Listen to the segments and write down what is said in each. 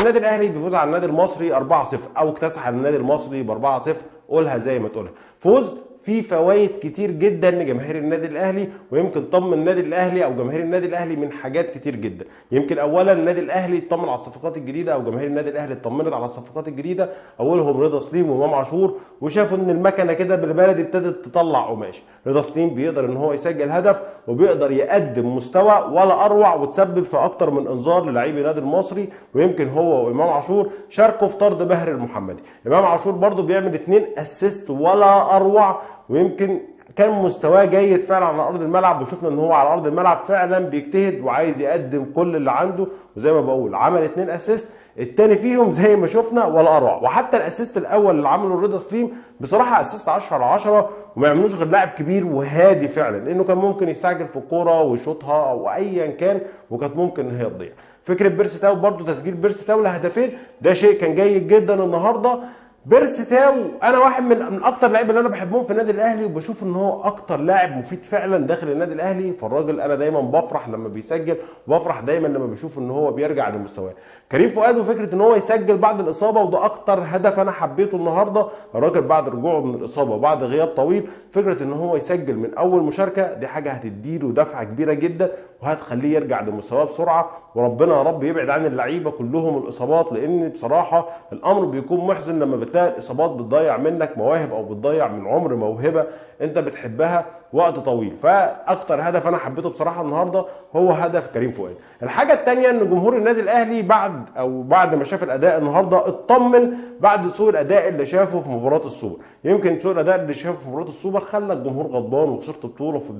النادي الاهلي بيفوز على النادي المصري 4-0 او اكتسح النادي المصري ب 4-0، قولها زي ما تقولها. فوز في فوائد كتير جدا لجماهير النادي الاهلي، ويمكن طمن النادي الاهلي او جماهير النادي الاهلي من حاجات كتير جدا. يمكن اولا النادي الاهلي اطمن على الصفقات الجديدة، او جماهير النادي الاهلي اطمنت على الصفقات الجديدة، اولهم رضا سليم وامام عاشور، وشافوا ان المكنه كده بالبلدي ابتدت تطلع قماش. رضا سليم بيقدر ان هو يسجل هدف وبيقدر يقدم مستوى ولا اروع، وتسبب في اكتر من انذار للاعبي النادي المصري، ويمكن هو وامام عاشور شاركوا في طرد باهر المحمدي. امام عاشور برضو بيعمل 2 assist ولا اروع، ويمكن كان مستواه جيد فعلا على ارض الملعب، وشفنا ان هو على ارض الملعب فعلا بيجتهد وعايز يقدم كل اللي عنده، وزي ما بقول عمل 2 assist، التاني فيهم زي ما شفنا ولا اروع. وحتى ال assist الاول اللي عمله رضا سليم بصراحة assist 10/10، وما يعملوش غير لاعب كبير وهادي فعلا، لانه كان ممكن يستعجل في الكورة ويشوطها او ايا كان، وكانت ممكن ان هي تضيع. فكرة بيرسي تاو برضو، تسجيل بيرسي تاو لهدفين ده شيء كان جيد جدا النهارده. بيرسي تاو انا واحد من اكتر اللعيبة اللي انا بحبهم في النادي الاهلي، وبشوف ان هو اكتر لاعب مفيد فعلا داخل النادي الاهلي. فالراجل انا دايما بفرح لما بيسجل، وبفرح دايما لما بشوف ان هو بيرجع لمستواه. كريم فؤاد وفكره ان هو يسجل بعد الاصابة، وده اكتر هدف انا حبيته النهارده. الراجل بعد رجوعه من الاصابة وبعد غياب طويل، فكرة ان هو يسجل من اول مشاركة دي حاجة هتديله دفعه كبيرة جدا، وهتخليه يرجع لمستواه بسرعة. وربنا يا رب يبعد عن اللعيبة كلهم الاصابات، لان بصراحة الامر بيكون محزن لما بتلاقي الاصابات بتضيع منك مواهب او بتضيع من عمر موهبة انت بتحبها وقت طويل. فاكتر هدف انا حبيته بصراحة النهارده هو هدف كريم فؤاد. الحاجة الثانية ان جمهور النادي الاهلي بعد ما شاف الاداء النهارده اطمن بعد سوء الاداء اللي شافه في مباراة السوبر. يمكن سوء الاداء اللي شافه في مباراة السوبر خلى الجمهور غضبان، وخسرت بطوله في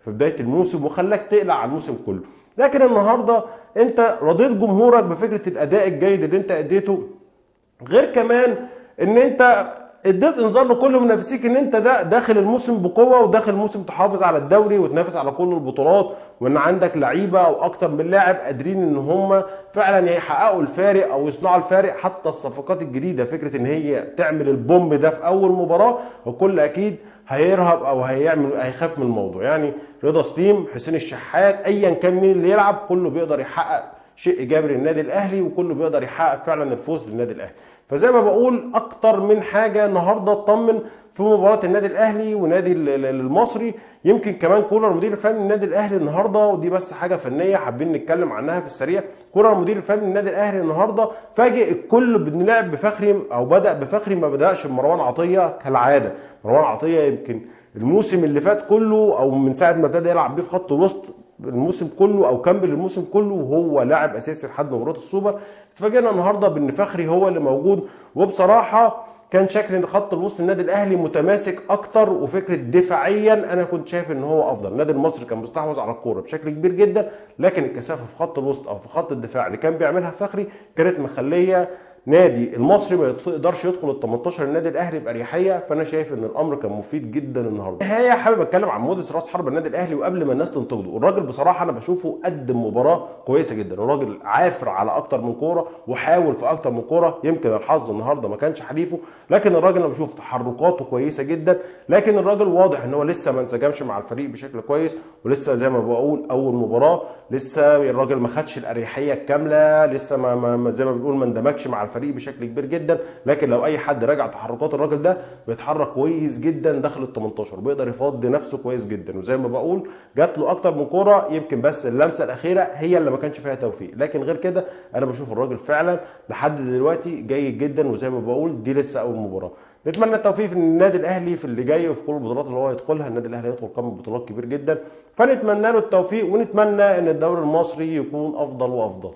بداية الموسم، وخلاك تقلع على الموسم كله. لكن النهارده انت رضيت جمهورك بفكره الاداء الجيد اللي انت اديته، غير كمان ان انت اديت انذار لكل منافسيك ان انت ده داخل الموسم بقوة، وداخل الموسم تحافظ على الدوري وتنافس على كل البطولات، وان عندك لعيبة او اكتر من لاعب قادرين ان هم فعلا يحققوا الفارق او يصنعوا الفارق. حتى الصفقات الجديدة فكرة ان هي تعمل البومب ده في اول مباراة، الكل اكيد هيرهب او هيخاف من الموضوع. يعني رضا سليم، حسين الشحات، ايا كان مين اللي يلعب، كله بيقدر يحقق شيء ايجابي للنادي الاهلي، وكله بيقدر يحقق فعلا الفوز للنادي الاهلي. فزي ما بقول اكتر من حاجة النهارده اطمن في مباراة النادي الاهلي ونادي المصري. يمكن كمان كولر المدير الفني للنادي الاهلي النهارده، ودي بس حاجة فنية حابين نتكلم عنها في السريع، كولر المدير الفني للنادي الاهلي النهارده فاجئ الكل بنلعب بفخري، او بدا بفخري، ما بداش بمروان عطية كالعادة. مروان عطية يمكن الموسم اللي فات كله، او من ساعة ما ابتدى يلعب بيه في خط الوسط الموسم كله، او كمل الموسم كله وهو لاعب اساسي لحد مباراة السوبر. اتفاجئنا النهارده بان فخري هو اللي موجود، وبصراحة كان شكل خط الوسط النادي الاهلي متماسك اكتر، وفكره دفاعيا انا كنت شايف ان هو افضل. النادي المصري كان مستحوذ على الكورة بشكل كبير جدا، لكن الكثافة في خط الوسط او في خط الدفاع اللي كان بيعملها فخري كانت مخليه نادي المصري ما يقدرش يدخل ال 18 النادي الاهلي باريحية. فانا شايف ان الامر كان مفيد جدا النهارده. النهاية حابب اتكلم عن موديست راس حرب النادي الاهلي، وقبل ما الناس تنتقده، الراجل بصراحة انا بشوفه قدم مباراة كويسة جدا. الراجل عافر على اكتر من كورة وحاول في اكتر من كورة، يمكن الحظ النهارده ما كانش حليفة، لكن الراجل انا بشوف تحركاته كويسة جدا. لكن الراجل واضح ان هو لسه ما انسجمش مع الفريق بشكل كويس، ولسه زي ما بقول اول مباراة لسه الراجل ما خدش الاريحيه الكاملة، لسه ما زي ما بنقول ما اندمجش مع الفريق بشكل كبير جدا. لكن لو اي حد راجع تحركات الراجل ده بيتحرك كويس جدا داخل ال 18، بيقدر يفضي نفسه كويس جدا، وزي ما بقول جات له اكتر من كورة، يمكن بس اللمسة الاخيرة هي اللي ما كانش فيها توفيق، لكن غير كده انا بشوف الراجل فعلا لحد دلوقتي جيد جدا، وزي ما بقول دي لسه اول مباراة. نتمنى التوفيق في النادي الاهلي في اللي جاي وفي كل البطولات اللي هو يدخلها. النادي الاهلي يدخل كم بطولات كبير جدا، فنتمنى له التوفيق، ونتمنى ان الدوري المصري يكون افضل وافضل.